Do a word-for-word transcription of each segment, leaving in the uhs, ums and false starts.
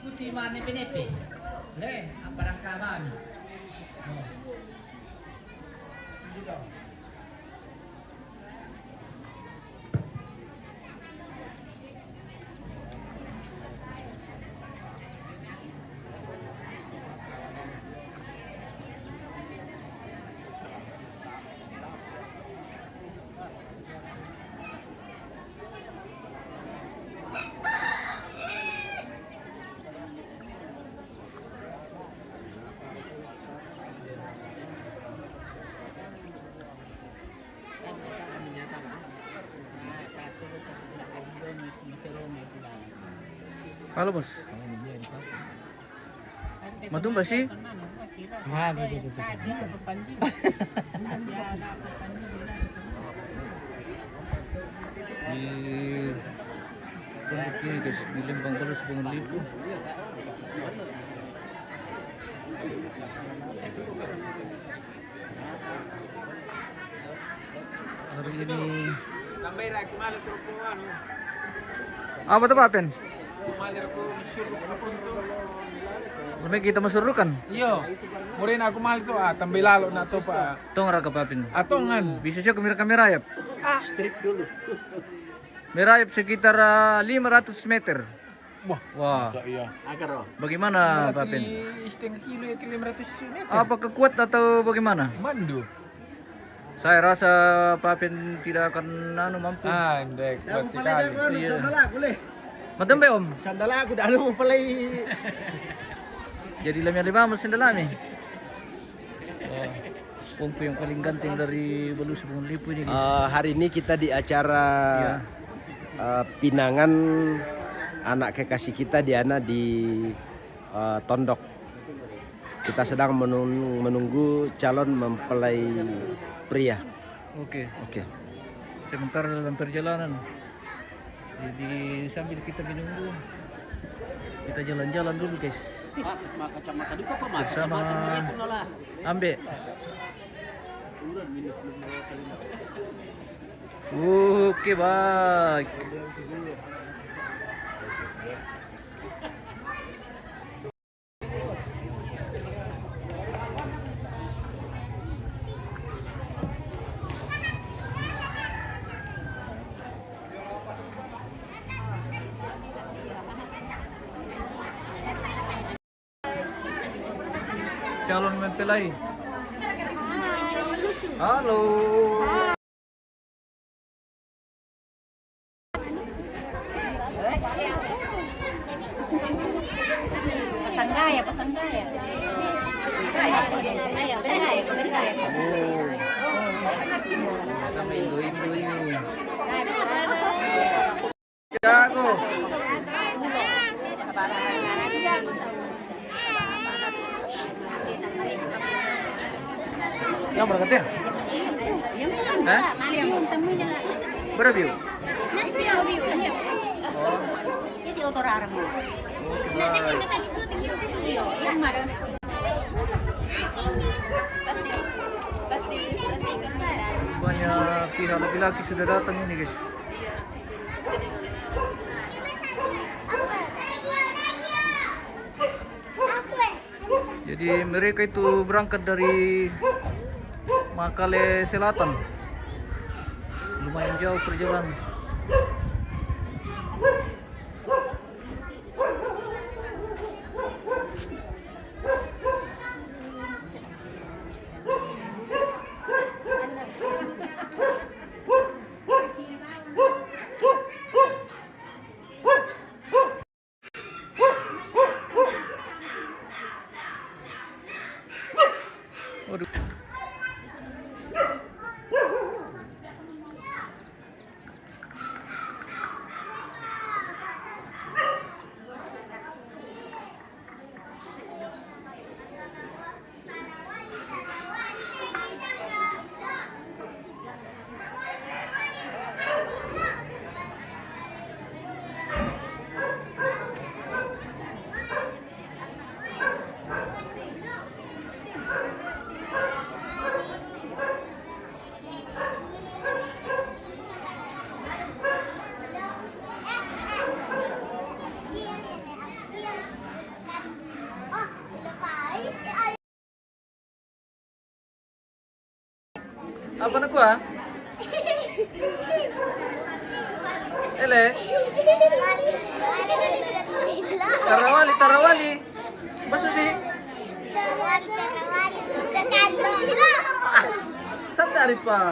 Kuti ma nepe-nepe. Le, apa rangka mami? Oh. Halo, Bos. Matumba si? Ah, di, di, di, di. Di, di, di, guys, di Lembang Balus, Bungan Lipu. Hari ini. Tambai ra aku mali tu ko anu. Apa tu, Papen? Aku mali ra ko masyuruk. Sampai kita masyurukan. Iyo. Murin aku mali tu, ah, tambai lalo na to pa. Tong ra ka, Papen? Ah, tongan. Bisa siya kumira kamera ya. Ah, strip dulu. Merayap sekitar, ah, lima ratus meter. Wah, wah. Masa iya? Akar, oh. Bagaimana, Papen? Setengah kilo ya, lima ratus meter. Apakah kuat atau bagaimana? Mandu. Saya rasa Papen tidak akan, anu, mampu. Ah, ndai, kuat sekali. Iya. Sandal aku, leh. Matembe, Om? Sandal aku, dah lu mau pelai. Jadi lamia lima, sandal ami. Oh. Ompu yang paling ganteng dari Balusu Bungan Lipu ini, guys. Eh, hari ini kita di acara, iya, eh, pinangan anak kekasih kita, Diana, di, eh, Tondok. Kita sedang menung-, menunggu calon mempelai pria. Oke. Oke. Sementara dalam perjalanan. Jadi, sambil kita menunggu, kita jalan-jalan dulu, guys. Pak, ma kacamata duka, Pak, ma bersama kacamata duka, itu malah. Ambe. Oke, baik. Calon mempelai. Halo. Pasang gaya, pasang gaya. Ayo, bergaya, bergaya. Oh. Sampai indo-indo ini. Jago. Yang berangkat ya? Hah? Berapa view? Oh. Jadi otorara mo. Oke, baik. Rupanya pihak laki-laki sudah datang ini, guys. Jadi mereka itu berangkat dari Makale Selatan. Lumayan jauh perjalanan. Waduh. Apa na kuwa? Ele? Tarawali, tarawali. Basusi. Sandari pa.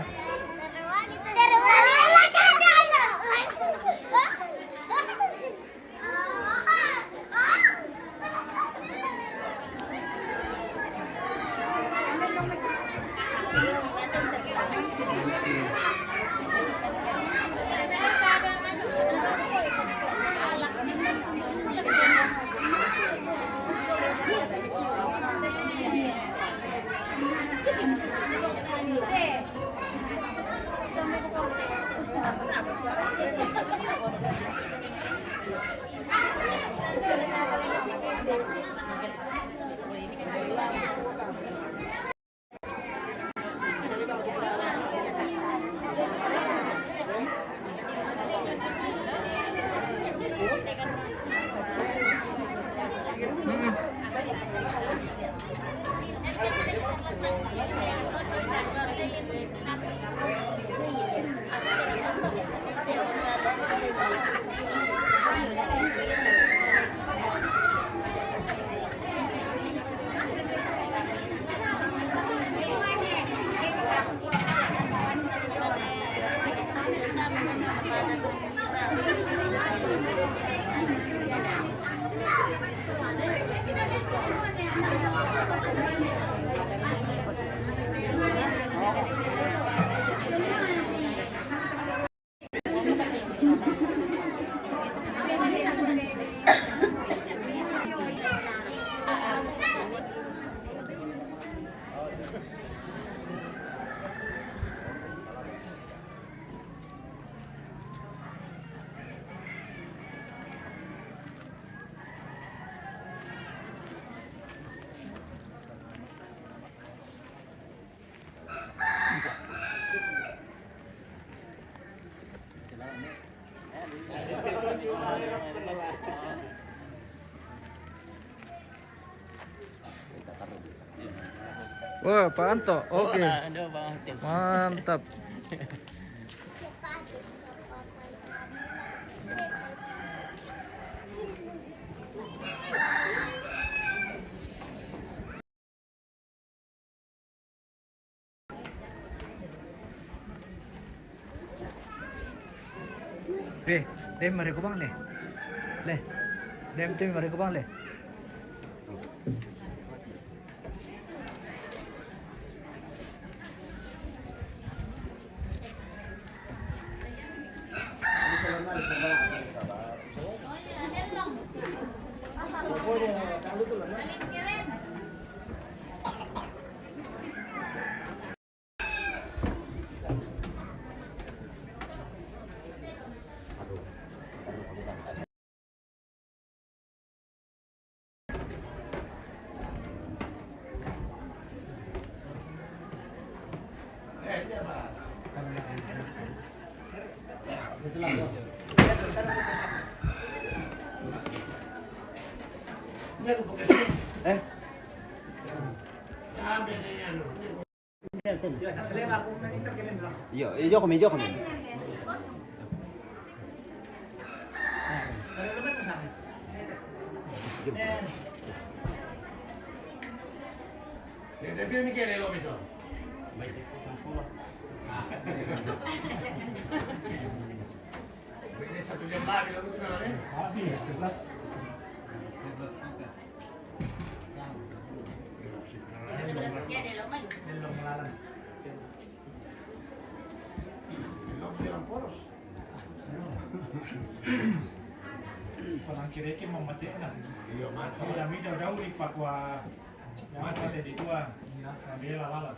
Wah, Pak Anto, oke. Mantap. Be, dem mari kubang le. Le. Dem, dem mari kubang le. Iyo, iyo, joko mi, joko mi. Kami daw-daw ipakwa. Mate di tua. Kami lalala.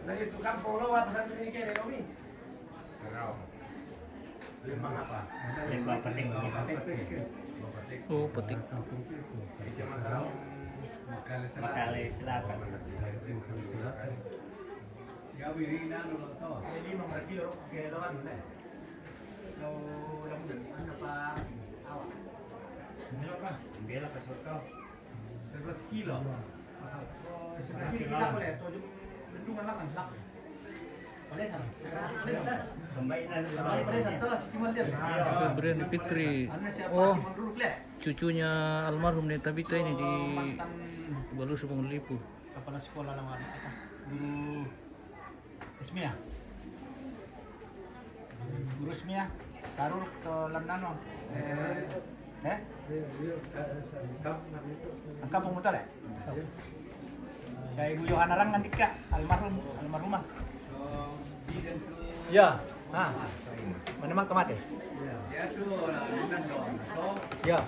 Nah, itu kan polo apa satu ini kere, Romi? Lembang apa? Lembang Petik. Oh, Petik. Kecamatan Makale Selatan. Ya, wiring anu lo to. Jadi lima belas kilo ke lawan, ne? Lo, lo, apa? Awak. Bela ke soto. Sebelas kilo. Sebelas kilo kita boleh, tujuh bendungan lah kan, lah. Boleh, sama. Boleh, satu, cuma dia. Febrian Fitri. Anu siapa? Oh, si Manduruk, le? Cucunya almarhum Neta Bita ini di Balusu Bangun Lipu. Kepala sekolah nama apa? Guru Ismia. Guru Ismia, taruh ke Landano. Eh, eh? Angka pemutar ya? Saya Ibu Yohana Rang nanti, Kak, almarhum, almarhumah. Ya, ah, mana mak kemate? Ya.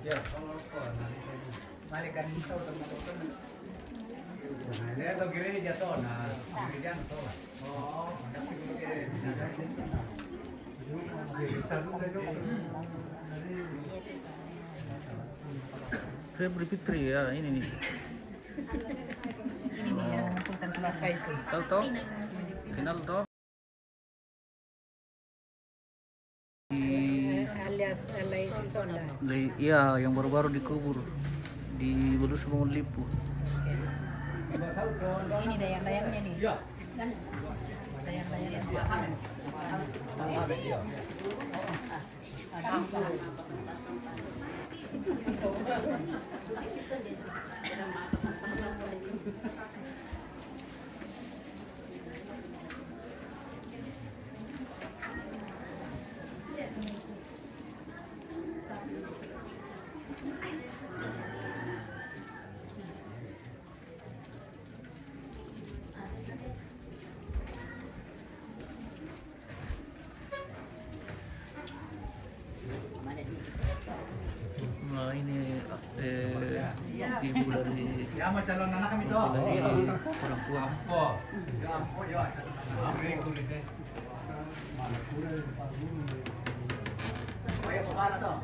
Ya. Balikan itu, teman-teman. Nah, ini tuh gereja tuh, nah, gereja tuh. Oh, Febri Fitri, ya, ini nih. Ini nih yang mengumpulkan keluarga itu. Tahu toh? Kenal toh? Di alias Alai Sisonda. Iya, yang baru-baru dikubur di Balusu Bangun Lipu. Ini dayang-dayangnya nih. Dayang-dayangnya. Nah, ini, eh, ibu dari, ya, sama calon anak kami tuh. Dari orang tua. Oh, ya ampun, ya. Apa yang kulit, eh? Oh, ya, kemana tuh?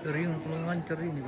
Sering, aku ngancer ini.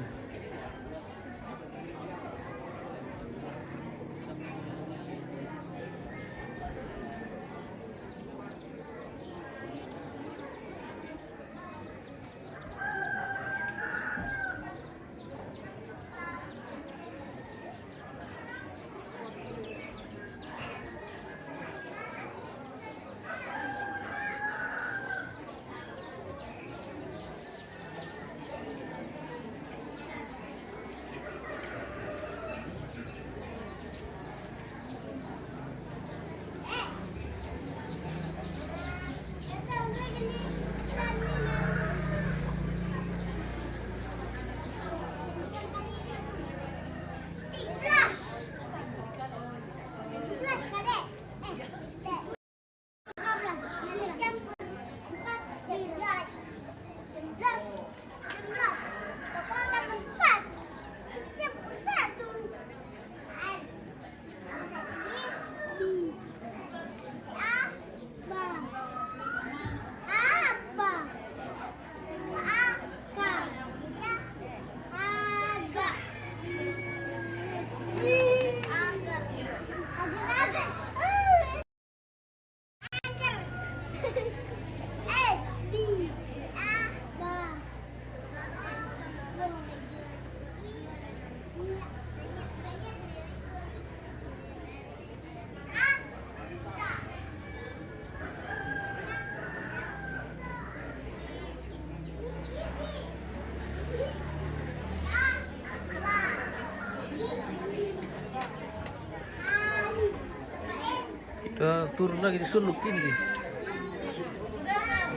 Kita turun lagi di Suluk ini, guys.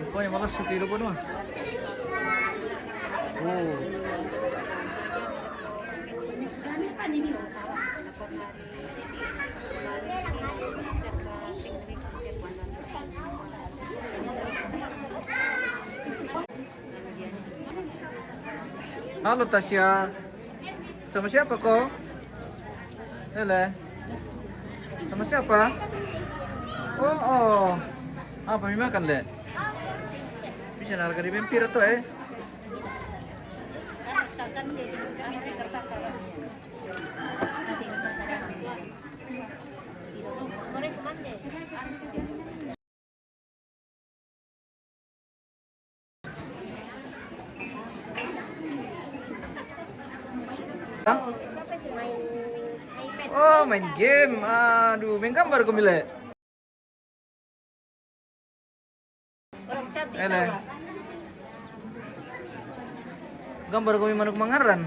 Rupanya malas suka hidup anu. Oh. Halo, Tasya. Sama siapa ko? Ele. Sama siapa? Oh, oh. Apa mi makan, Le? Bisa na harga di Bempira to, eh? Oh, main game. Aduh, main gambar ko mi, Le. Ele. Gambar ko mi manuk mangaran.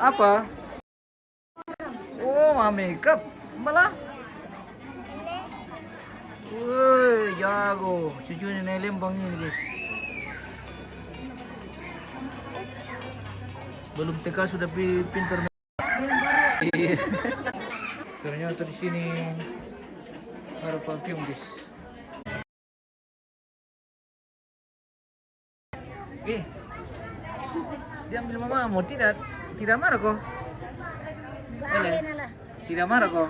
Apa? Oh, ma makeup. Malah. Woi, jago. Cucu nenek Lembang ini, guys. Belum T K sudah pi-, pintar. Iya. Ternyata di sini ada perfume, guys. Eh, diambil mamamu, tidak, tidak marah ko? Ele, tidak marah ko?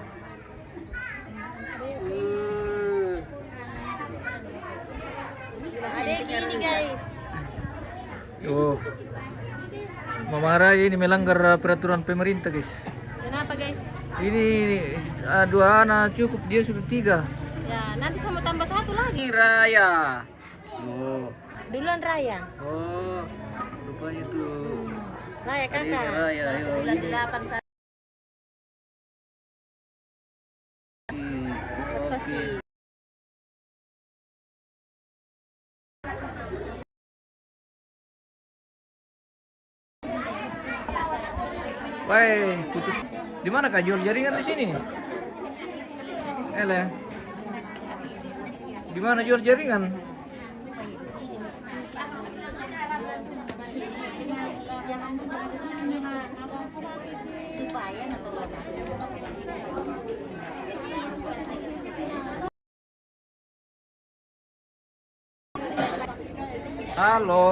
Ada gini, guys. Oh. Mama Raya ini melanggar, uh, peraturan pemerintah, guys. Kenapa, guys? Ini, uh, dua anak cukup, dia sudah tiga. Ya, nanti saya mau tambah satu lagi. Ini Raya. Oh. Duluan Raya. Oh, rupanya itu. Raya, kakak. Raya, satu, ayo, bulan ini. Delapan, Wah, putus. Di mana kah jual jaringan di sini? Ele. Di mana jual jaringan? Halo.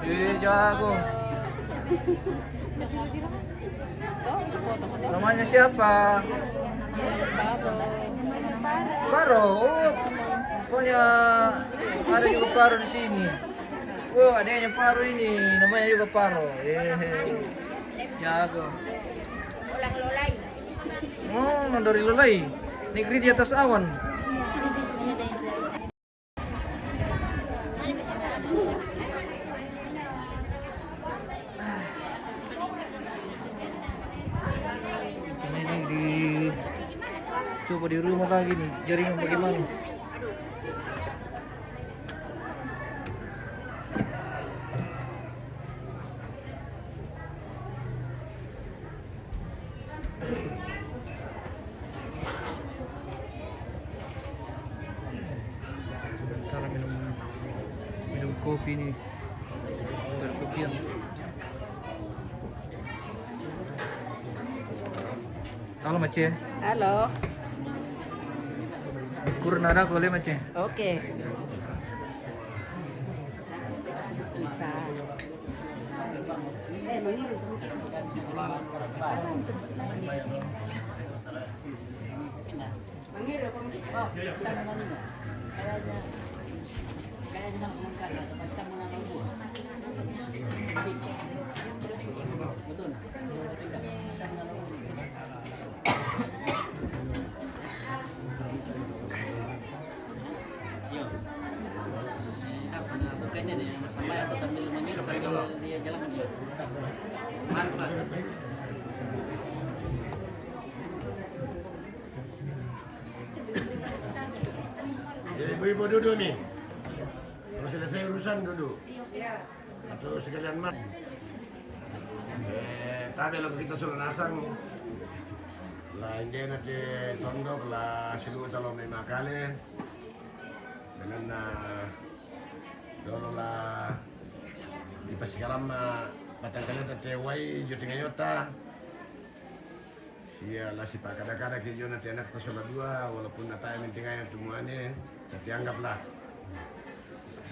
Iya, jago. Namanya siapa? Paro, oh. Pokoknya ada juga Paro di sini. Oh, adanya Paro ini, namanya juga Paro. Eh, jago. Oh, dari Lolai. Negeri di atas awan. Ini dicoba di rumah lagi nih, jaringan bagaimana? Sekarang minum, minum kopi nih. Berkopian. Halo, Mace. Halo. Kurang ada boleh, Mace. Oke. Bisa. Ya, ibu-ibu duduk nih. Kalau selesai urusan duduk. Atau sekalian mat. Eh, tapi kalau kita suruh nasang, lah, ini nanti tondok lah, sudah kalau memang kali. Dengan, eh, dolo la di pasikalam, eh, patangkali ta te wai jo tingayota. Sia la sipakada-kada ki jo na te anak ta sola dua, walaupun na tae mintingai na tumuane, tapi anggaplah.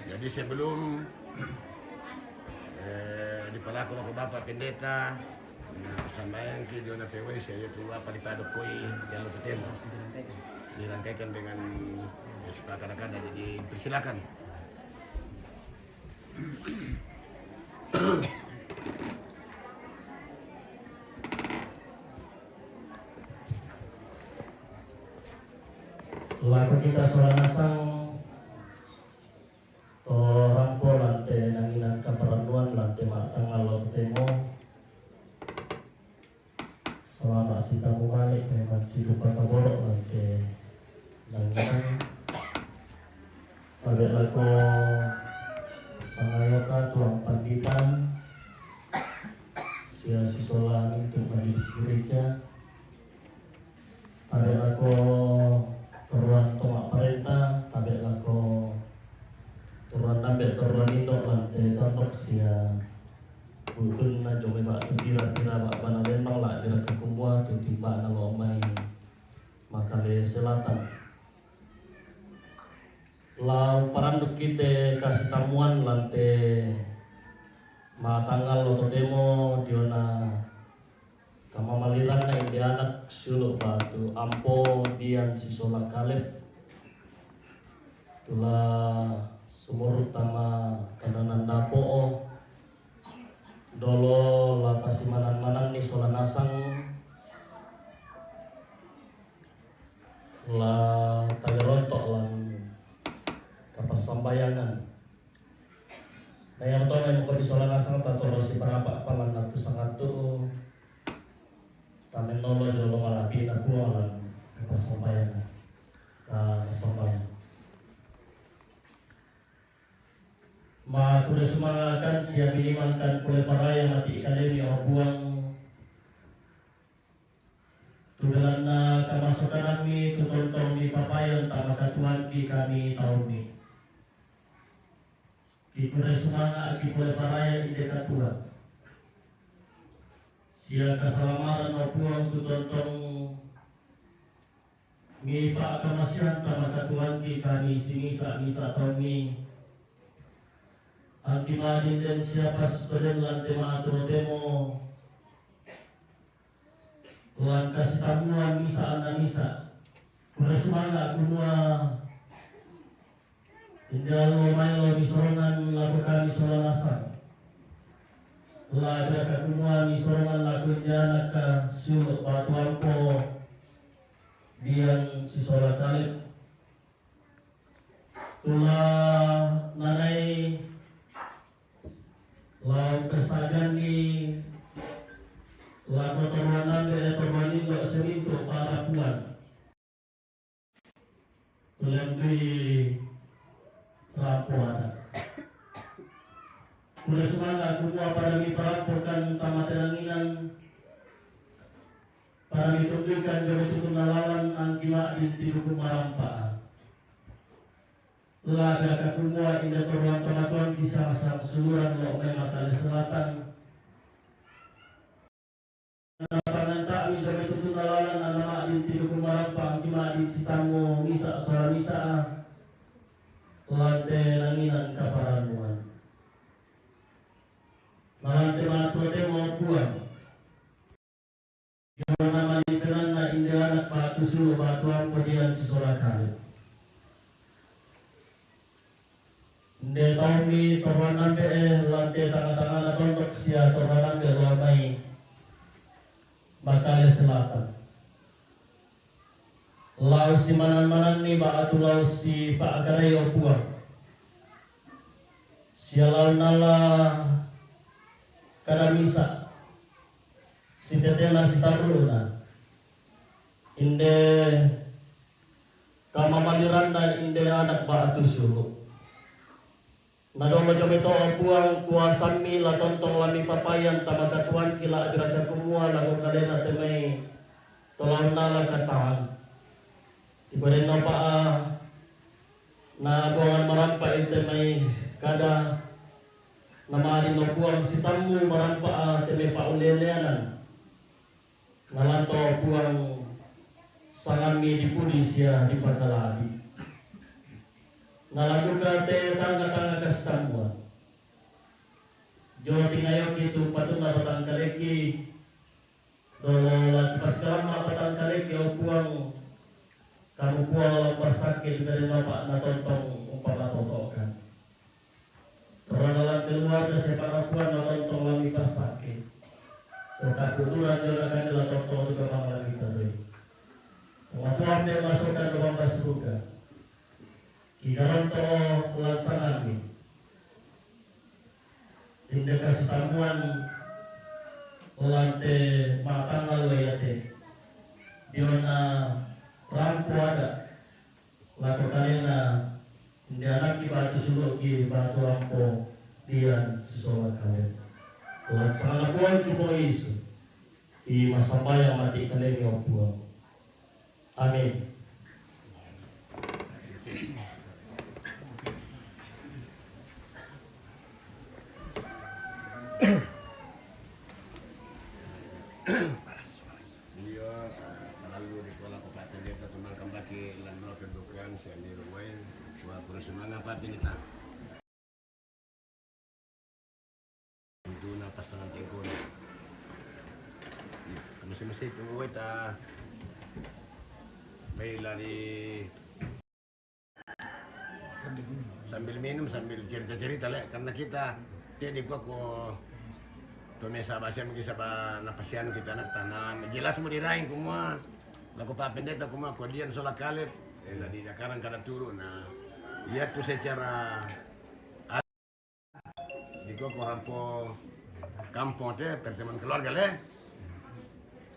Jadi sebelum, eh, dipalaku lako Bapak Pendeta, na sambayang ki jo na te wai sia jo tu apa dipadok koi jalo tu tenda. Dirangkaikan dengan, eh, sipakada-kada, jadi persilakan. Lako kita sola nasang to rampo lante nanginan kaparannuan lante matangal lo totemo. Salama' sitamu male' memang sidupa kaboro' lante nanginan. Tabe' lako sangayota tuang pandita sia sisola mintu' majelis gereja. Tabe' lako toruan to ma'parenta, tabe' lako toruan ambe', toruan indo' lante tondok sia bu'tunna jomai ba'tu pira-pira ba'bana lembang la'bira kakumua tu timba'na lo' mai Makale Selatan. La umparandu' ki te kasitammuan lante matangal lo totemo diona kamamaliranna inde anak siulu' batu ampo Dian sisola Kaleb. Tu la sumurru' tama kananan dapo'o, dolo la pasimanan-mananni sola nasang, la tageronto' lan kapassambayangan. Na iamoto memang ko di sola nasang tatoro siparapa' palan natu sangattu tamennolong jolo mala'bi'na Puang lan kapassambayangan. Ka-, kassambayang. Makurre sumanga'kan sia bilimangkan pole paraya mati' kalemi, o Puang. Tu belanna kamassokanammi tu tontong mipapayang tama katuoanki kami taummi. Kikurre sumanga'ki pole paraya inde katuoan. Sia kasalamaran, o Puang, tu tontong mipa'kamasean tama katuoanki kami simisa-misa taummi. Angki ma'din den sia passu to den lan te ma'aturo temo. Lan kasitammuan misa' na misa'. Kurre sumanga' kumua india lo mai lo misorongan lako kami sola nasang. La beraka kumua misorongan lako india anakka siulu' batu ampo Dian sisola Kaleb. Tula nanai lao pessa'ganni lako toruan ambe' e toruan indo' simintu' pa'rapuan. Tulendui rampo ada'. Kurre sumanga' kumua pada miparampokan tama tenanginan, pada mitunduikan jolo tutunna lalan angki ma'din tidukung marampa'a. La beraka kumua india toruan tomatuangki sasang suluran lo' mai Makale Selatan. Napanganta'mi jolo tutunna lalan anna ma'din tidukung marampa'a angki ma'din sitammu misa' sola misa', lan tenanginan kaparannuan. Nalante matu temo Puang. Diona malipenanna india anak batu siulu' batu ampo Dian sisola Kaleb. Inde taummi toruan ambe' e lante tanga-tangana tondok sia toruan ambe' lo mai Makale Selatan. Lao simanan-mananni ba'tu lao sipa'kadai o Puang. Sia lao nala kada misa' sitetena sitarru'na. Inde kamamaliranna inde anak ba'tu siulu'. Nadolo jami to o Puang kuasammi la tontong la mipapayan tama katuoangki la abiraka kumua lako kalena te mai tolaonna la katan. Ibadenna pa'a na buangan marampa ite mai kada namari no Puang sitammu marampa te mai pa'uleleanan. Nalanto Puang sangammi dipudi sia dipakalabi. Naladuka te tanga-tanga kasitammuan. Jolo tingayoki tu patunna batang kaleki. Dolo la kipasikalamma batang kaleki o Puang. Kamu Puang la umpassakki tu kade napa natontong umpamatotokan. Torana lan keluarga separapuan na tontong lami passake. Toka kuturan jona kami la tontong juga pangalami tadoi. Pengakuan dia masukkan ke bangka surga. Kidaron to lan sanganni. Inde kasitammuan lante matanggal wayate. Diona rampo ada. Lako kalena, inde anakki batu sulu'ki batu ampo Dian sisola Kaleb. Laksana Puangki Puang Yesu, i massambayang mati kalemi o Puang. Amin. Iyo, terlalu di kuala ko Pak Pendeta tu mangkambaki lan dua kedukaan sia niru wae. Wa kuru sumanga Pak Pendeta. Itu na pasangan tengkon. Mesti-mesti tu wae ta. Baiklah di Sambil minum, sambil cerita-cerita le, karena kita te di kua ko to mesa basia mungkin saba napasianu kita anak tanam. Jelas mau diraing kumua. Lako Pak Pendeta kumua ko Dian sola Kaleb. Eh, la di Jakarta kada turu na. Iya tu secara di kua ko rampo kampung te pertemuan keluarga le.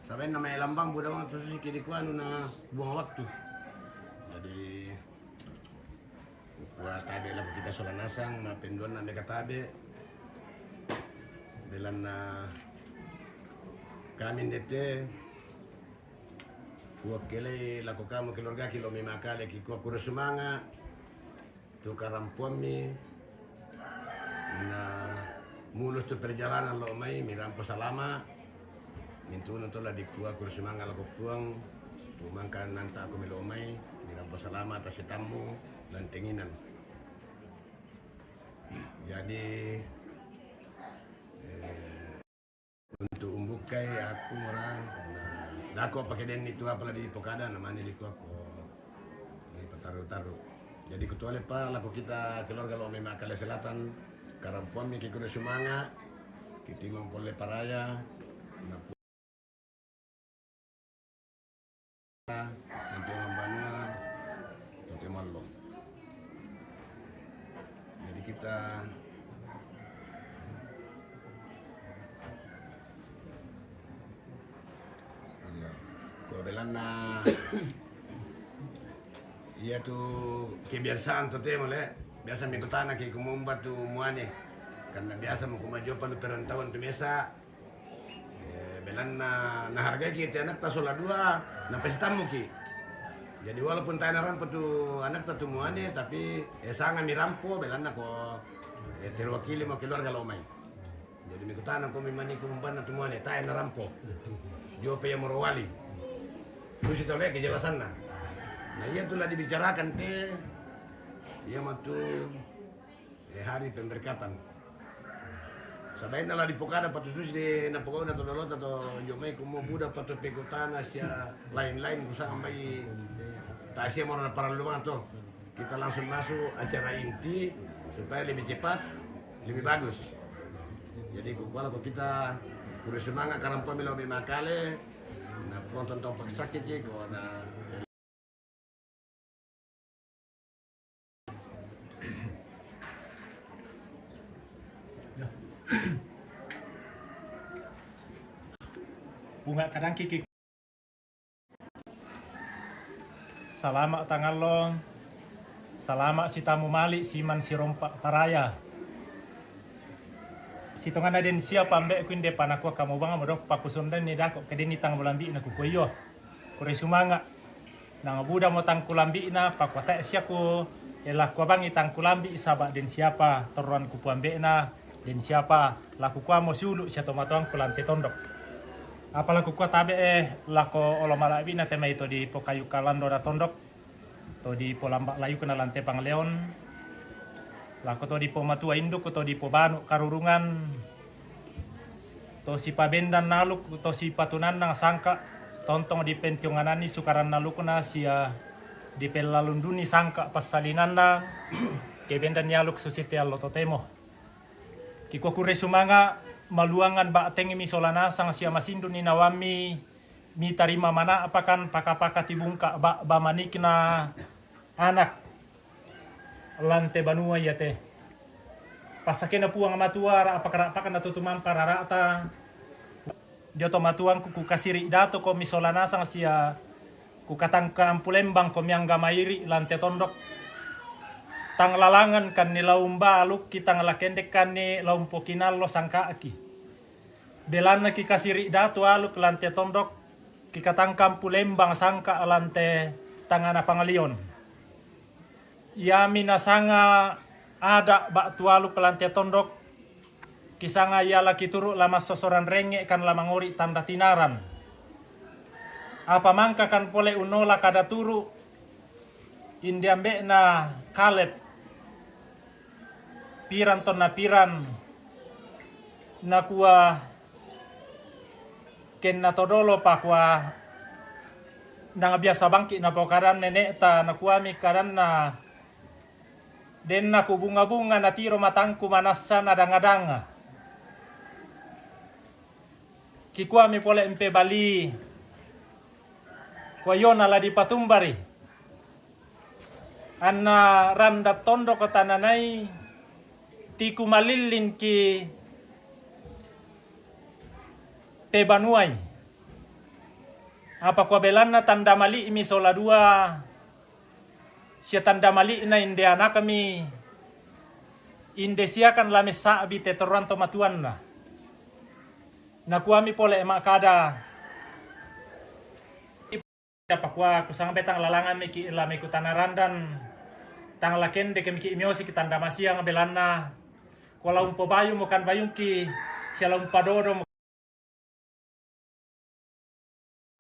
Sampai nama lambang buda waktu sih kiri kuanu na buang waktu. Jadi kua tabe lako kita sola nasang, na penduan na meka tabe. Belanna kami ndete kua kelei lako kamu keluargaki lo memakale ki kua kura sumanga. Tu karampuammi na mulus tu perjalanan lo mai mirampo salama. Mintuna to la dikua kuru sumanga lako Puang tu mangka nanta aku melo mai mirampo salama tasitammu lantenginan. Jadi eh, untuk umbukai aku mora na Dako pake denni tu apala di pokada namani di kuako di pataru-taru. Jadi kutuale pa lako kita keluarga lo mema Kale Selatan, karampuami ki kuda sumanga, kitimang pole paraya, na nanti mambanua, nanti mallo. Jadi kita Iya. Ko belanna iya tu kebiasaan to temo le. Biasa mi kutana ke kumomba tu muane. Karena biasa mo kumajopa lu perantauan tu mesa. Eh, belanna na hargai ki te anakta sola dua, na pesta mo ki. Jadi walaupun tae na rampo tu anakta tu muane, tapi eh, sanga mi rampo belanna ko eh, terwakili mo keluarga lo mai. Jadi mi kutana ko mi maniku mumbanna tu muane tae na rampo. Jope ya morowali. Terus itu lagi kejelasanna. Nah, iya tu la dibicarakan te. Iya matu eh, hari pemberkatan. Sabaina la dipokada patu susi de na pokona to dolota to jomai kumo buda patu pekutana sia lain-lain kusanga mai ta sia moro na parallu banget to. Kita langsung masuk acara inti supaya lebih cepat, lebih bagus. Jadi kukuala ko kita kure semangat karena pemilu makale na penonton tong pakai sakit ko na Bunga kadang kiki. Salama tangallo. Salama sitamu mali siman sirompa paraya. Sitonganna den sia pambeku inde panakua kamu banga modok pakusundan ni dako kedeni tang bulambi na kukuyo. Kure sumanga. Nang buda mo tangkulambi'na, pakuatae siaku ela kuabangi tangkulambi saba den siapa torroan kupuambe'na, den siapa laku kuamo siulu sia tomatoangku lante tondok. Apala kukua tabe e lako olo mala'bi'na temai to dipokayu kalando na tondok, to dipolamba layukna lante pangleon, lako to dipomatua induk, to dipobanu karurungan, to sipabendan naluk, to sipatunannang sangka, tontong dipentiongananni sukaran nalukna sia dipellalunduni sangka passalinanna, kebendan nialuk susite allo totemo. Kikua kure sumanga, maluangan ba'tengmi sola nasang sia masinduni nawammi, mitarima mana'pakan paka-paka tibungka ba, ba manikna anak. Lante banua iate. Passakena Puang Matua ra'pak-ra'pakna tu tumampa rara'ta. Dio tomatuangku kukasiri dato komi sola nasang sia kukatangka ampulembang komi angga mairi lante tondok. Tang lalangan kanni laumba alukki tang lakendek kanni laumpokinallo sangka'ki. Belanna kikasiri datu aluk lante tondok, kikatangka ampulembang sangka lante tangana pangalion. Iami nasanga ada ba'tu aluk lante tondok, kisanga iala kituru la massosoran renge kan la mangori tanda tinaran. Apa mangka kan pole unola kada turu, inde ambe'na Kaleb, piran tonna piran, nakua kenna todolo pakua nang biasa bangki napokadan nene'ta, nakuami kadanna, denna kubunga-bunga natiro matangku manassa nadanga-danga. Kikuami pole mpe bali, kuayona la dipatumbari. Anna randa tondoko tananai tiku malillin ki pebanuai. Apa kua belanna tanda mali'mi sola dua, sia tanda mali'na inde anakmi, inde siakan la messa'bi te torroan tomatuanna. Nakuami pole makkada, apa kua kusangbe tang lalangan miki la mekutana randan, tang lakendek miki miosiki tanda masiang belanna, kua la umpobayu mokan bayungki, sia la umpadodo mo-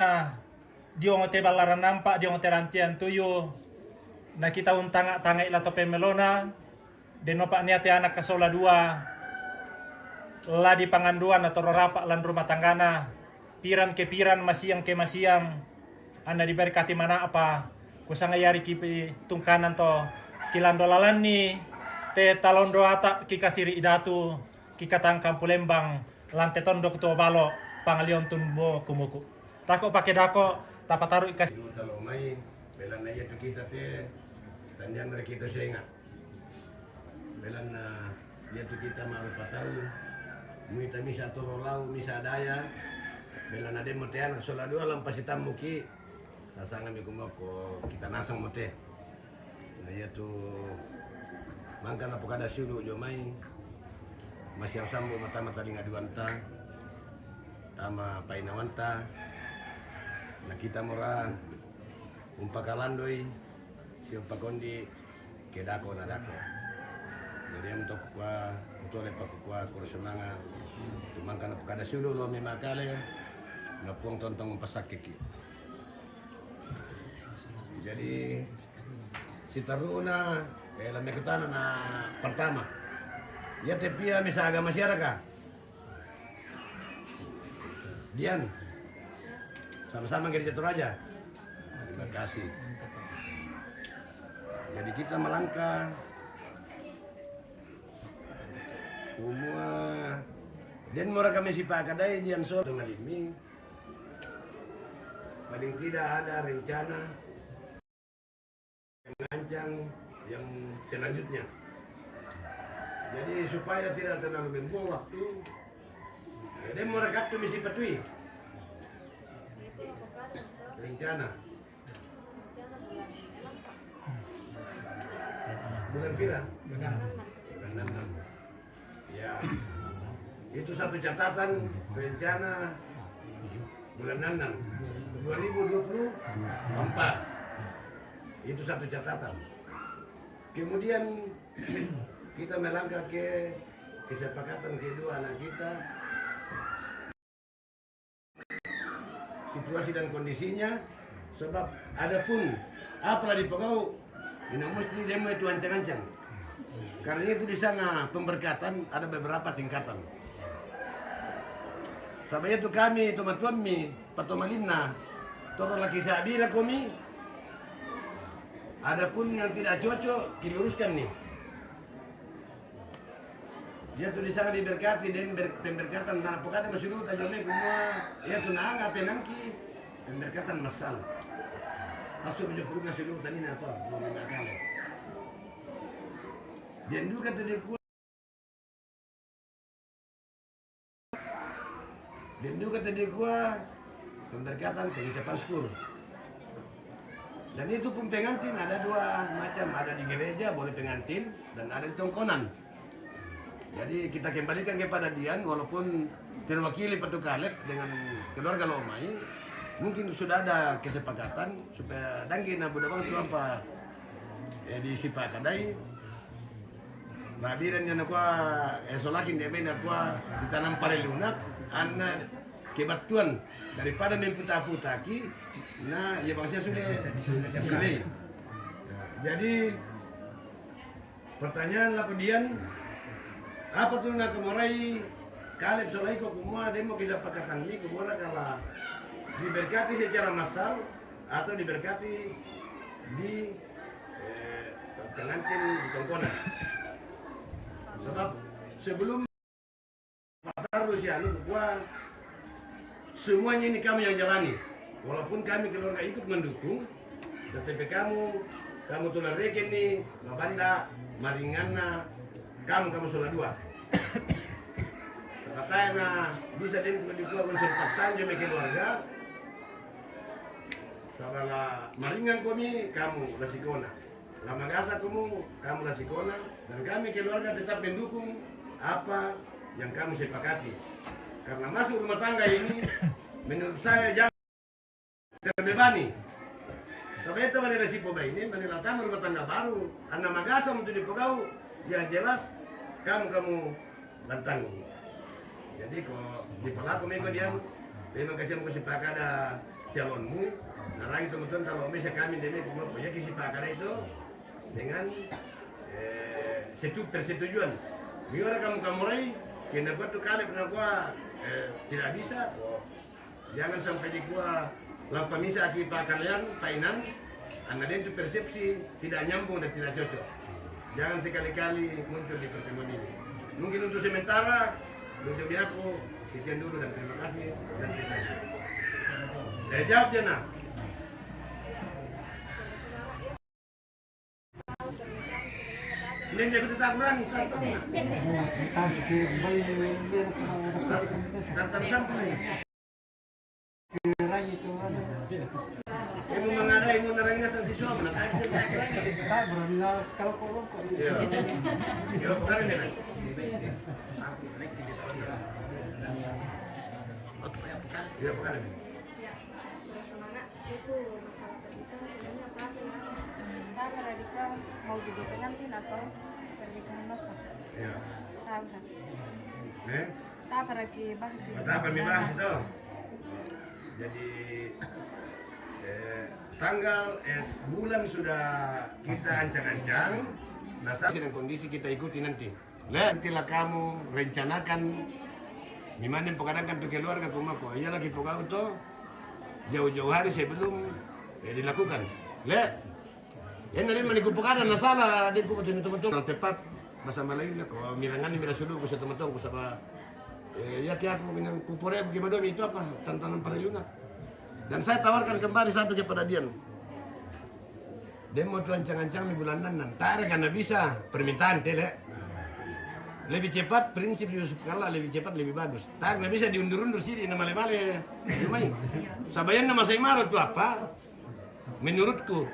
Nah, diongo te ballaran nampa, diongo te rantian tuyu, na kita untanga-tangai la to pemelona, denopa nia te anak kasola dua, la dipanganduan atau rorapa lan rumah tanggana, Piran ke piran, masiang ke masiang, anna diberkati mana'pa, kusanga yari ki pi-, tungkanan to, ki lando lalanni, te talondo ata, ki kasiri idatu, ki katangkang pulembang, lante tondok tuo balo, pangalion tumbo kumuku. Dako pake dako, tapataru ikas. Talo mai, belanna iya tu kita te, tanjang dari kita senga. Belanna iya tu kita marupa tau, muita misa toro lau, misa daya, belanna demo te anak sola dua lampa sitammuki, tasanga mi kumoko kita nasang mote. Na iya tu mangka napokada siulu jo mai, masiang sambu matama talinga duanta, tama painawanta, na kita mora umpakalandoi, si umpakondi, ke dako na dako. Jadi am to kukua, utole pa kukua, kuro semanga, tu mangka napokada siulu lo mi makale, na puang tontong umpasakiki. Jadi, sitaruna, eh, lamekutana na pertama. Iya te pia misa agama siaraka. Dian. Sama-sama ngeri jatuh raja. Terima kasih. Jadi kita melangkah. Semua. Dan mora kami sipakadai Dian so dengan ini. Paling tidak ada rencana mengancang yang selanjutnya. Jadi supaya tidak terlalu membuang waktu, ya, dia mau rekap tu misi petui. Rencana. Bulan pira? Bulan enam. Ya, itu satu catatan rencana bulan enam dua ribu dua puluh empat. Itu satu catatan. Kemudian kita melangkah ke kesepakatan kedua anak kita. Situasi dan kondisinya, sebab adapun apalah di pegau, ina mesti demo itu ancang-ancang. Karena itu di sana pemberkatan ada beberapa tingkatan. Sebab itu kami, teman-teman mi, patomalinna, toro laki sabira komi, adapun yang tidak cocok, diluruskan nih. Iya tu di sana diberkati, dan ber-, pemberkatan, na pokada masuluta jole kumua, iya tu nanga penangki, pemberkatan masal. Asu bejo kurunga suluta ni na to, mau minakale. Dan juga tu di ku-, dan juga tu di gua, pemberkatan, pengucapan syukur. Dan itu pun pengantin ada dua macam, ada di gereja boleh pengantin dan ada di tongkonan. Jadi kita kembalikan kepada Dian, walaupun terwakili Patu Kaleb dengan keluarga Lomai, mungkin sudah ada kesepakatan supaya dangge na buda bang tu apa, eh, disipakadai. Babiran yang nakua, eh, solakin dia main nakua ditanam pareluna, anna kebattuan daripada memputa-putaki, na iya bangsa sudah sudah. Jadi pertanyaan lako Dian, apa tu nakamorai Kaleb sola iko kumua demo kisepakatan ni kumua nakala diberkati secara massal atau diberkati di, eh, pengantin di tongkonan. Sebab sebelum Patarru si anu kukua, semuanya ini kamu yang jalani. Walaupun kami keluarga ikut mendukung, tetapi kamu, kamu tulang reken ni, mabanda, maringanna, kamu, kamu sola dua. Sabatana bisa den kukua konsep paksanjo me keluarga. Sabala maringan komi, kamu lasikona. La magasa komu, kamu lasikona, dan kami keluarga tetap mendukung apa yang kamu sepakati. Karena masuk rumah tangga ini, menurut saya jangan terbebani. Tapi itu mana resipo baini, mana datang rumah tangga baru, anna magasa untuk dipegau, yang jelas kamu, kamu lantang. Jadi ko dipalaku meko Dian, memang kasihan ko sipakada calonmu, na lagi teman-teman kalau misa kami demi ko ya kisipakada itu dengan, eh, setu-, persetujuan. Miora kamu kamurai, kena gua tu Kaleb na gua, eh, tidak bisa, ko Jangan sampai dikua lampa misa aki pakalean, painan, anna dentu persepsi tidak nyambung dan tidak cocok. Jangan sekali-kali muncul di pertemuan ini. Mungkin untuk sementara, untuk aku, sekian dulu dan terima kasih dan terima kasih. Eh, jawab, Jana. Ini dia kita kurangi, tantangan. Tantangan sampai. Ilmu mengenai, ilmu nerangnya sang siswa mana? Tak berani lah kalau kolong kok. Iya. Iya, bukan ini. Iya, bukan ini. Ya, semangat itu masalah pernikahan sebenarnya apa ya? Kita pernikahan mau jadi pengantin atau pernikahan masal? Iya. Tahu kan? Eh? Kita pernah bahas itu. Kita pernah bahas itu. Jadi, eh, tanggal, eh, bulan sudah kita ancang-ancang. Nah, saat dengan kondisi kita ikuti nanti. Le, nantilah kamu rencanakan. Mimane pokadankan tu keluarga kumako. Iya lagi pokau to. Jauh-jauh hari sebelum, eh, dilakukan. Le, ya, nari mani kupokadan na sala, dia ku betul-betul tepat. Masa malain ko, mirangan mira sulu ku sa teman-teman ku saba. Eh, ya, ki aku minang kupore ku kibadomi itu apa? Tantangan pariluna. Dan saya tawarkan kembali satu kepada dia. Demo tu ancang-ancang mi bulan nan nan. Tare kana bisa permintaan tele. Lebih cepat prinsip Yusuf Kalla, lebih cepat lebih bagus. Tare na bisa diundur-undur sini na male-male. Lumai. Sabayan na masai maro tu apa? Menurutku,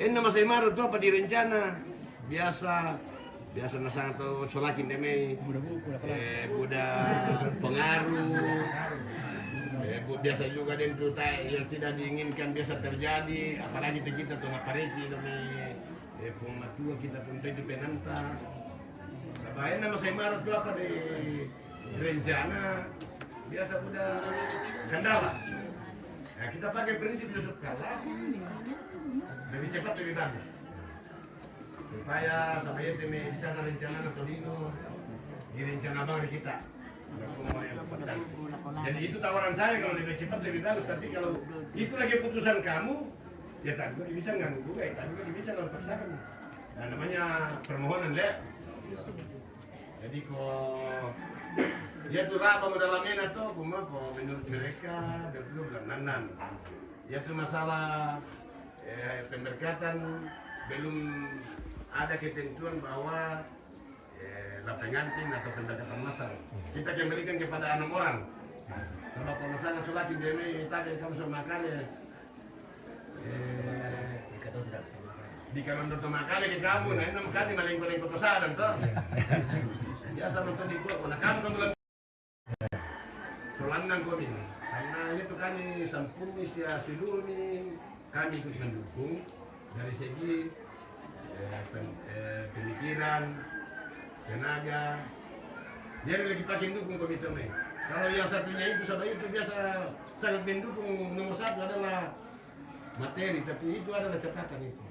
enna masai maro tu apa direncana biasa, biasa na sanga to solakin deme, eh, buda pengaruh, eh, bu-, biasa juga den tu ta-, yang tidak diinginkan biasa terjadi, apalagi te kita tu mapareki deme, eh, pung matua kita pung itu penanta. Sabayan na masai maro tu apa di rencana biasa buda kendala. Nah, kita pakai prinsip Yusuf Kalla, lebih cepat lebih bagus. Supaya sampai itu mi di sana rencana na tolino, di rencana bang di kita. Jadi itu tawaran saya, kalau lebih cepat lebih bagus. Tapi kalau itulah keputusan kamu, ya tak juga bisa ganggu juga, ya tak juga bisa kalau paksakan. Nah, namanya permohonan, le. Jadi ko, ya tu raba mo dalam ena to, kumako menurut mereka, dan belum dalam nanan. Ya tu masalah, eh, pemberkatan, belum ada ketentuan bahwa, eh, la pengantin atau pemberkatan masal. Kita kembalikan kepada enam orang. Kalau kalau masalah sulakin deme, tapi kamu sama kali. Eh, di kanan dokter makale ke kamu, nah, enam kali malengko-lengko pesanan to. Biasa nonton di gua, nah, kamu kan bulan. Solanang kami. Karena itu kami sampun sia silumi, kami ikut mendukung dari segi, eh, pen-, eh, pemikiran, tenaga. Jadi lagi pakai dukung kami teman. Kalau yang satunya itu sama itu biasa sangat mendukung, nomor satu adalah materi, tapi itu adalah catatan itu.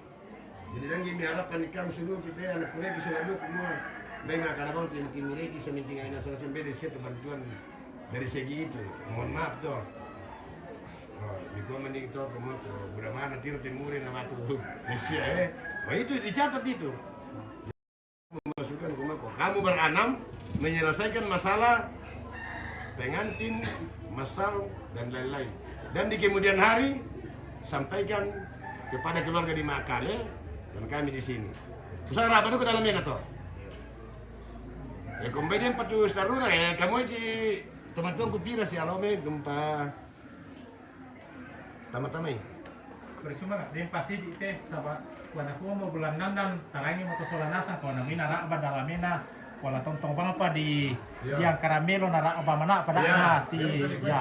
Jadi, dan gini harapan ikam seluruh kita anak kuliah di seluruh semua. Baik, nah, kalau mau tim, tim ini bisa minta aina salah sampai dari situ bantuan dari segi itu. Mohon maaf, toh. Oh, di gua mending toh, kamu tuh, udah mana tiru timur nama tuh, Asia, eh. Wah, itu dicatat itu. Memasukkan ke mako. Kamu berenam menyelesaikan masalah pengantin, masal, dan lain-lain. Dan di kemudian hari, sampaikan kepada keluarga di Makale dan kami di sini. Usah rapat ke dalam ena to. Ya, kombai dia empat ratus taruna, ya, kamu di teman-teman kupira si Alome gempa. Tama-tama i. Bersuma ka, den pasidi te, saba' kuana kumo bulan nandan, tarangi mo to sola nasang, kuana mina ra'ba dalamena, kuala tontong bang pa di, ya, yang karamelo na ra'ba mana pada, ya, hati, ya, ya.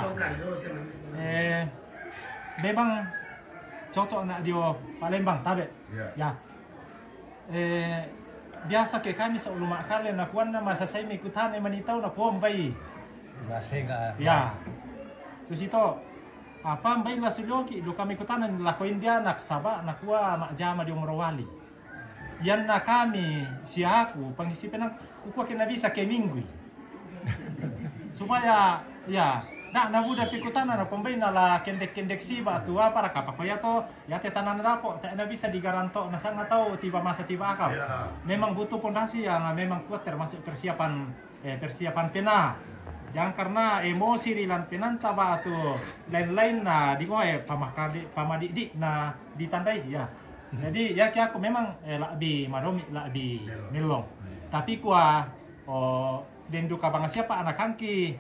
Eh, memang cocok nak dio Palembang, tabe. Ya. Ya. Eh, biasa ke kami sa uluma kale na kuanna masa sai mi kutane manitau na kuombai. Masega. Ya. Susito. Apa mbai la suloki do kami kutana lako India nak saba nakua mak jama di Morowali. Yanna kami siaku pangisi penang ukua kena bisa ke minggu. Supaya ya Na, na buda pikutana na pembaina la kendek-kendek si ba tu apa raka pa ko ya to, ya te tanana dapo, te na bisa digaranto na sanga tau tiba masa tiba akal. Memang butuh pondasi yang memang kuat termasuk persiapan, eh, persiapan pena. Jang karena emosi ri lan penanta ba tu lain-lain na di ngoe pamakade, pamadidi na ditandai ya. Jadi ya ki aku memang, eh, labi madomi, labi melong. Tapi kua, oh, den duka bang siapa anak angki,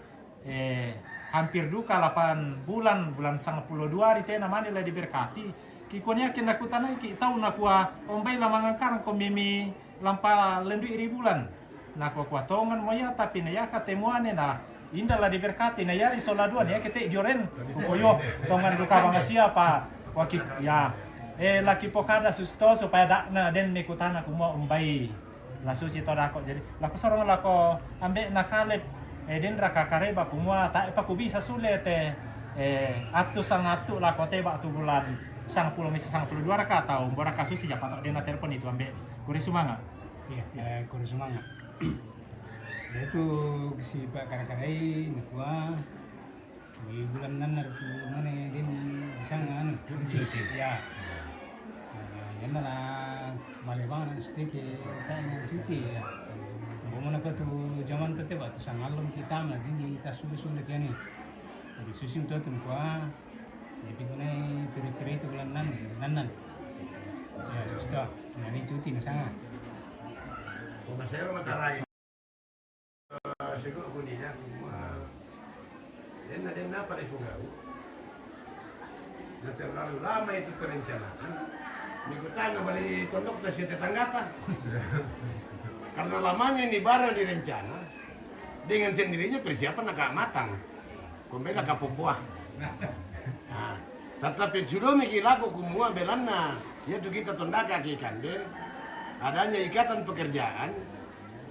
eh, hampir duka lapan bulan, bulan sanga pulo dua ri tena mane la diberkati. Ki kua ni yakin na kutanai ki tau na kua ombai la mangangkarang ko mimi lampa lendui ri bulan. Na kua kua tongan mo ya, tapi na yaka temuane na inda la diberkati na yari sola dua ni yake te dioren. Kuko yo, tongan duka bang siapa. Waki, ya. Eh, laki pokada susto supaya dak na den mekutana kumua ombai. La susi to dako. Jadi, lako sorong lako ambe na Kaleb. Eh, den raka kareba kumua, ta epa ku bisa sule te, eh, atu sanga atu lako te ba tu bulan sanga pulo misa sanga pulo dua raka tau, mbora ka susi japa to den na telepon itu ambe. Kuri sumanga. Iya, eh, kuri sumanga. Itu si Pak Karakarai, nakua, di bulan enam na tu mana den bisa anu, cuti. Ya. Nah, ya na la male bang na steke tanya cuti ya. Bomo na tu zaman tete ba tu sangalom kita ma dini ta sule-sule kene. Jadi susim tu tu kua. Jadi gunai pere-pere itu bulan enam, bulan enam. Ya, susta. Nah, ini cuti na sanga. Kuma saya rumah tarai. Sego kunina kuma. Denna, denna pale pugau. Na terlalu lama itu perencanaan. Nikutana bali tondok ta si tetanggata. Karena lamanya ini barang direncana, dengan sendirinya persiapan agak matang. Kombela kapokoa. Nah, tatapi sudomi ki lako kumua belanna, ya tu kita tondaka ki kande, adanya ikatan pekerjaan,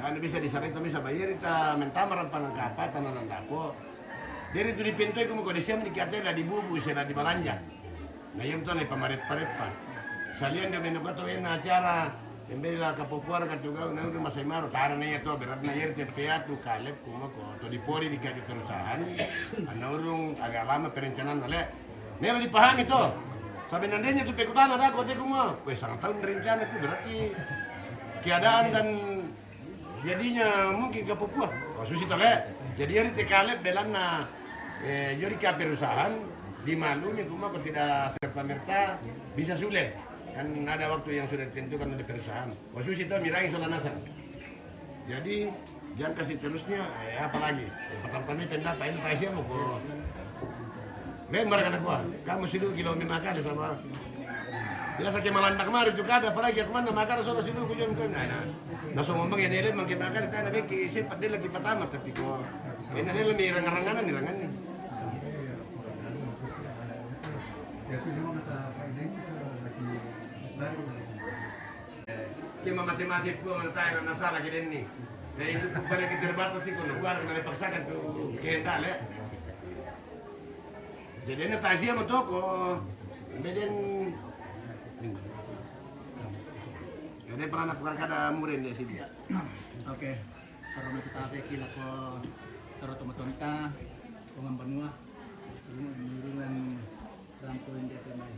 anu bisa di sana itu bisa bayar ita mentama rampa nangkapa tanah nandapo. Jadi tu di pintu itu muka di siam di kiate la dibubu sela di balanja. Na yam tu na pamareppa-reppa. Salian dia menu kato wena acara, embela kapopuar katugau na udu masai maro tara na ya to berat na yer te peatu Kaleb kuma ko to di pori di kaki perusahaan. Ana urung agak lama perencanaan na le. Melo dipahami to. Sabenandenya tu pekutana dako te kuma. Weh, sangat tahun rencana tu berarti keadaan dan jadinya mungkin kapupua. Oh, susi tole. Jadi eri te Kaleb belanna, eh, jori ka perusahaan dimaklumi kuma ko tidak serta merta bisa sule. Kan ada waktu yang sudah ditentukan oleh perusahaan. Oh, susi to mirangi sola nasang. Jadi jang kasi terusnya, eh, apa lagi? Eh, pertama kami pendapat ini pasti mau ko. Memang kata gua, kamu sidu kilo mi makada sama. Biasa ke Malanda kemarin juga ada, apalagi aku mana makada sola sidu ku jom kan. Nah, nah. Na so ngomong ya nele mangke makada tana beki sempat dia lagi pertama tapi ko. Ini nele mi rangan-ranganan ni rangan ni. Cuma masing-masing pun mana tayo na sala ke denni. Na itu pun pada kita terbatas sih kono gua harus dipaksakan tu kehendak le. Jadi na tasia mo toko. Beden. Jadi pernah nak perkara kada murin dia sini. Oke. Taro na kita peki lako taro tomatonta, tongan banua, nurungan rampo india pemai.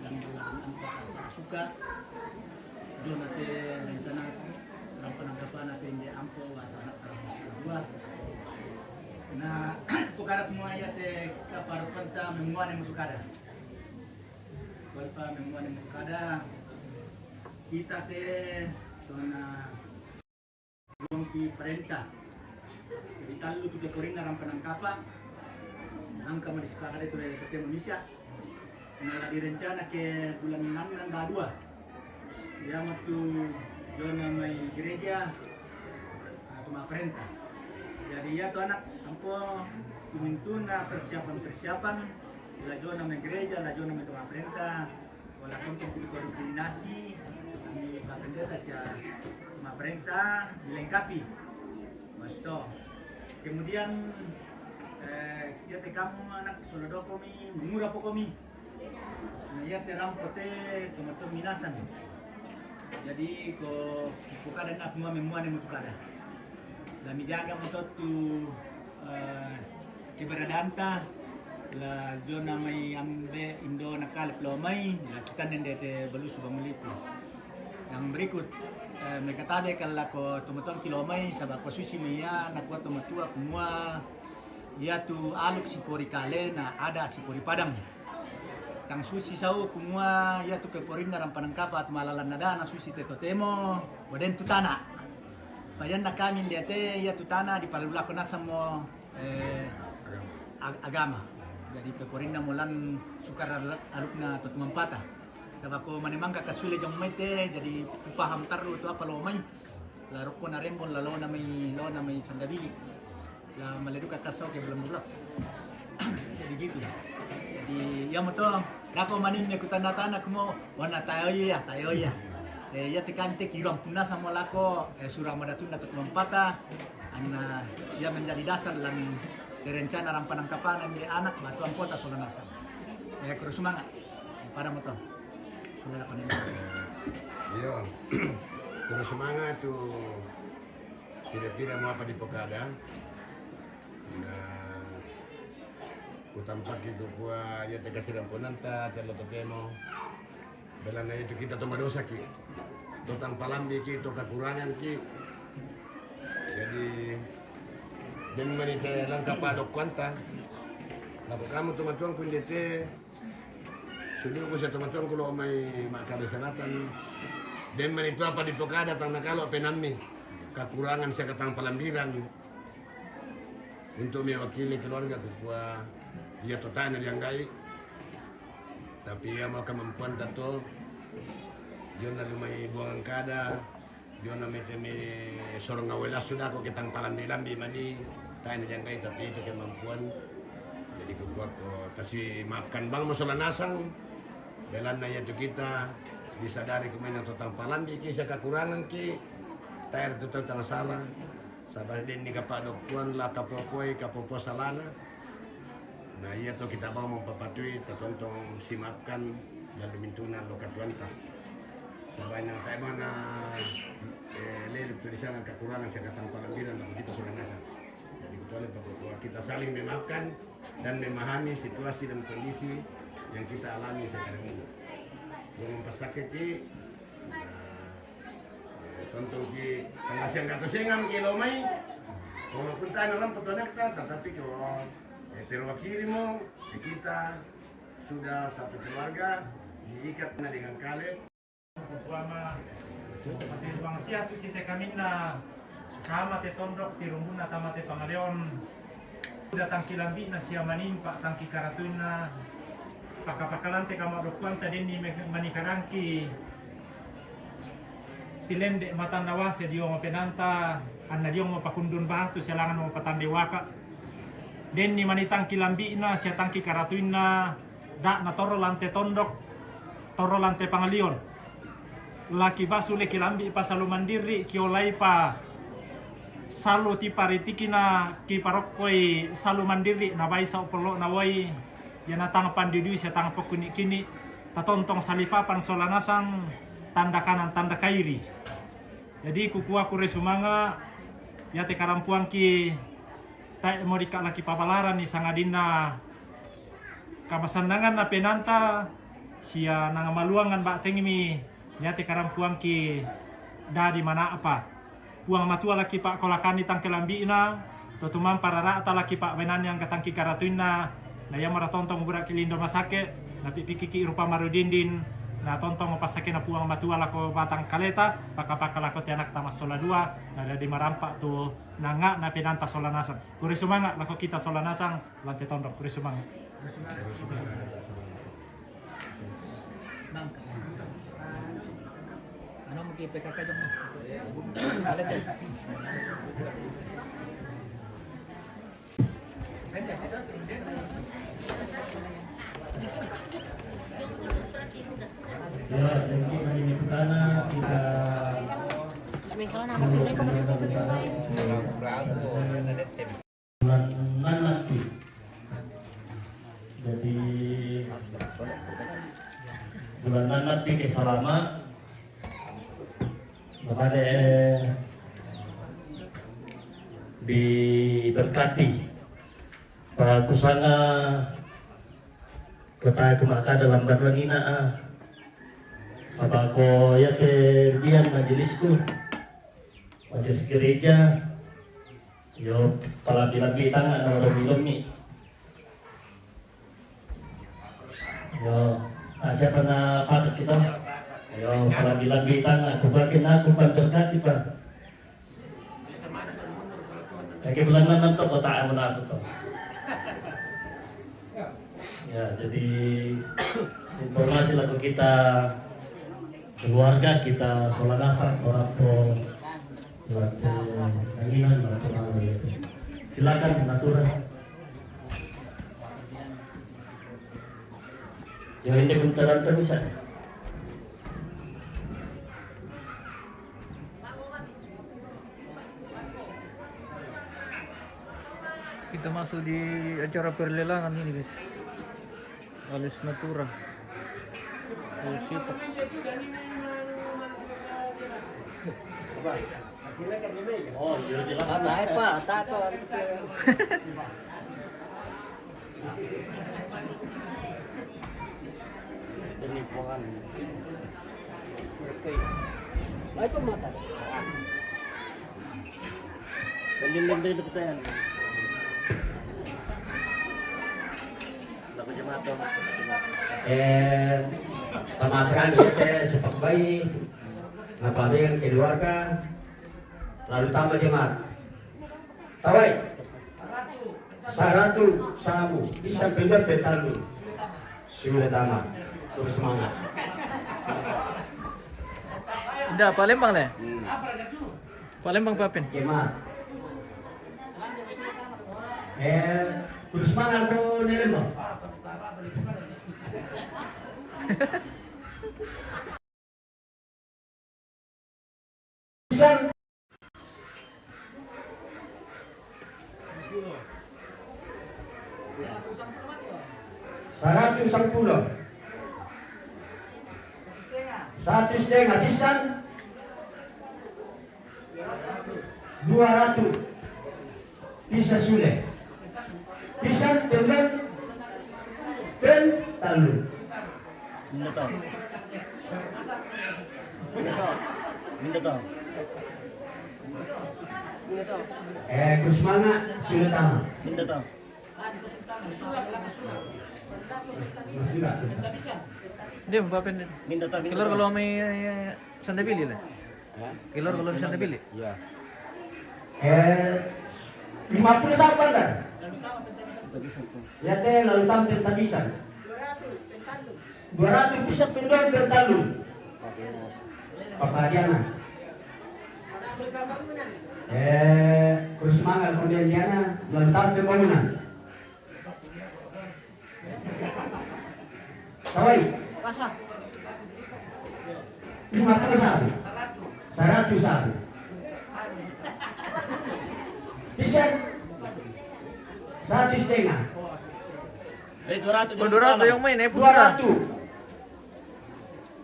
Yang belahan ampa asa suka, jona te rencana rampa nangkapa na te india ampo, wa anak dua. Na, pokada kumua ya te kapar penta memuane mutukada. Kualpa memuane mutukada. Kita te, tona Rompi parenta. Jadi tallu tu ke korinna rampa nangkapa. Nangka ma disepakati tu dari P T Indonesia. Na la direncana ke bulan enam nangga dua. Dia matu jona mai gereja atau ma parenta. Jadi ya tu anak ampo kumintuna persiapan-persiapan la jona mai gereja, la jona mai tu ma parenta. Wala konten tu koordinasi di Pak Pendeta sia ma parenta dilengkapi. Masto. Kemudian, eh, ya te kamu anak solodokomi, mengura pokomi. Na ya te rampo te tomato minasan. Jadi ko, ko kada nak mua memuane mutukada. La mijaga moto tu, eh, Keberadaanta la jona mai ambe indo nakale plo mai la kita nende te balusu bangulipu. Yang berikut, eh, mekatabe kala ko tomatong kilo mai sabab ko susi meia nakua tomatua kumua ia tu aluk sipori kale na ada sipori padang. Tang susi sau kumua ia tu peporinna rampanangkapa tu malalan nadana susi te totemo waden tu tana. Payanna kami ndete ia tu tana di palulako nasamo eh, ag- agama. Jadi peporinna molan sukar al- alukna totumampata. Sabako manemangka kasule jong mete jadi paham taru tu apa lo mai. La rokko na rembon la lo na mai lo na mai sandabili. La maleduka kasau ke belum belas. Jadi gitu. Jadi ia moto dako manin ne kutana-tana kumo wana tayo ya tayo ya. Eh, ia tekan te kiram punasa molako eh, surah madatunda totumampata. Anna ia menjadi dasar lan rencana rampanangkapana nde anak batuan kota Solanasang. Eh, kuro sumanga. Eh, pada moto. Sumanga panini. Iyo. Kuro sumanga tu pira-pira mo apa di pokada. Na kutampaki kukua ia te kasirampunanta te lo totemo. Bela na itu kita to madosa ki. To tang palambi ki to kakurangan ki. Jadi den mani te langka padok kuanta. Lako kamu tomatuang ku ndete. Sudu ku sa tomatuang ku lo mai makade selatan. Den mani tu apa di pokada tang nakalo penammi. Kakurangan sa katang palambiran. Untuk mewakili keluarga kukua ia totana dianggai. Tapi ia mau kemampuan tato. Jona lumai buangan kada. Jona mete me sorong ngawelas sudah ko ketang palambi-lambi mani. Tana dianggai tapi itu kemampuan. Jadi kukua ko kasih maafkan bang masalah nasang. Belanna ia tu kita disadari kumena totang palambi ki sa kakurangan ki. Tair tu totang salah. Sabab den ni kapadok kuan la kapopoi kapopo salana. Na ia to kita mau mempapatui tatontong simaafkan lalu mintuna lo katuanta. Sabab na kayak mana eh, leluk tu di sana kakurangan sa katang palambiran la kita sudah nasa. Jadi kecuali kita saling memaafkan dan memahami situasi dan kondisi yang kita alami sekarang ini. Yang mempasakiti Tontong ki pangasian gato sengam ki lo mai. Walaupun tana lampu tonakta tatapi ko terwakili mo kita sudah satu keluarga diikat na dengan Kaleb. Kuama mati ruang sia susi te kaminna kama te tondok tirumbuna tama te pangaleon. Udah tangki lambi na sia manimpa tangki karatuinna. Pakapakalante kama dokuanta denni manikarangki tilende matanna wase diongo penanta anna diongo pakundun batu selangan mo patande waka. Denni mani tangki lambi'na sia tangki karatuinna da na torro lante tondok torro lante pangalion. Laki basu leki lambi pa salu mandiri kiolai pa salu tipa ritikina kiparokkoi salu mandiri nabai sau polo nawai. Yana tang pandidui sia tang pokuni kini tatontong salipapan sola nasang tanda kanan tanda kairi. Jadi kukua kure sumanga yate karampuangki tae modika laki pabalaran ni sangadinna kamasannangan na penanta sia nangamaluangan ba tengimi. Yate karampuangki dadi mana apa puang matua laki pak kolakani tangke lambi'na totumang parara'ta laki pak benani angka tangki karatuinna. Na ia mara tontong gura kilindo masake na pipikiki rupa marudindin. Na tontong pasake na puang matua lako batang kaleta paka-paka lako te anak tama sola dua. Na dadi marampak tu nanga na penanta sola nasang kure sumanga lako kita sola nasang. Lante tondok kure sumanga. Anu mungkin P K K dong. Ya, jadi ini kita kita. Kami kalau nama pilih kok masih tujuh. Bulan nanti. Jadi bulan nanti ke salama kepada diberkati. Pakusanga kota ku maka dalam banua nina, ah. Saba ko iate bian majelisku, majelis gereja, yo, palambi-lambi tanga na madomi-domi. Yo, ah, siapa na patut kita? Yo, palambi-lambi tanga, kubakin aku pamberkati pa. Lagi bulan enam tuh kota yang mana aku tuh. Ya, jadi informasi lagu kita keluarga kita Solanasa orang tua waktu Nanginan waktu malam itu. Silakan mengatur. Ya, ini pun terang terus, ah. Kita masuk di acara perlelangan ini, guys. Alis natura. Alis sipak. Oh, iya, jelas. Apa, apa, apa? Ini bukan. Baik, Pak, mata. Sambil lembek deketan. Dapat jemaat dong. Eh, pamahaman itu sepak bayi. Apa dengan keluarga? Lalu tambah jemaat. Tawai. Saratu samu, bisa bener betal lu. Sudah tama. Terus semangat. Dah, Palembang le. Hmm. Palembang papin. Jemaat. Eh, terus semangat tuh, Palembang. Pisan? Saratu sampulu. Satu setengah, pisan? Dua ratu. Pisa sule. Pisa pendon. Pen talu. Minda tau. Minda tau. Eh, kus manga, sule tama. Minda tau. Sudah. Dia mau apa ini? Minda tau, minda tau. Keluar kalau main, eh, eh, Sandabili lah. Hah? Keluar kalau Sandabili. Iya. Eh, lima puluh sabu bandar. Tabisan tuh. Ya teh, lalu tampil tabisan. Dua ratu pisan pendon per talu. Papadiana. Eh, terus mangal kemudian diana, lalu tampil bangunan. Tawai. Lima puluh sabu. Saratu sabu. Pisan. Satu setengah. Eh, dua ratu. Oh, dua ratu yang main, eh, dua ratu.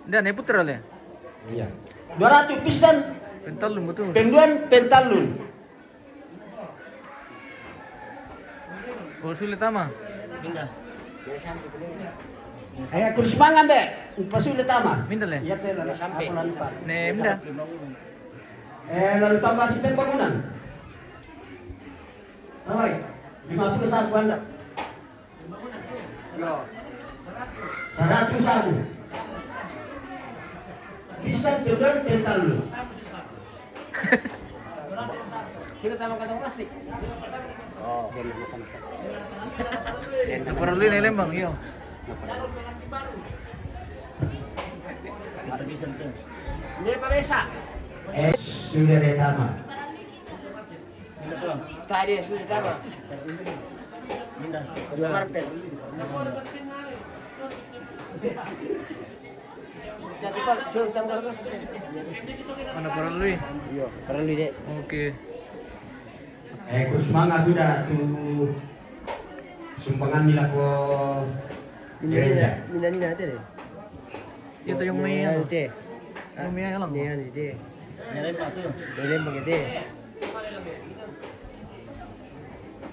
Nda, ne putra le. Iya. Dua ratu pisan. Pentalun, betul. Penduan, pentalun. Oh, sule tama. Pindah. Eh, kurus mangan, be. Upa sule tama. Pindah le. Iya, teh, lalu sampai. Aku lalu, Pak. Ne, pindah. Eh, lalu tambah si pembangunan. Oi, lima puluh sabu anda. Saratu sabu. Bisa terbang pental lu. Kita tambah kantong plastik. Oh, dia nak makan. Dia nak makan. Perlu ini Lembang, iyo. Kita bisa tuh. Ini Pak Besa. Eh, sudah dia tamat. Tadi sudah tamat. Minta. Marpen. Jadi, Pak, sudah tambah terus. Mana perlu, eh? Iya, perlu, Dek. Oke. Eh, ku semangat udah tu sumbangan mi lako gereja. Mina, mina, mina, teh. Itu yang main. Teh. Yang main, alang. Mina, teh. Nyari apa tu? Boleh begitu.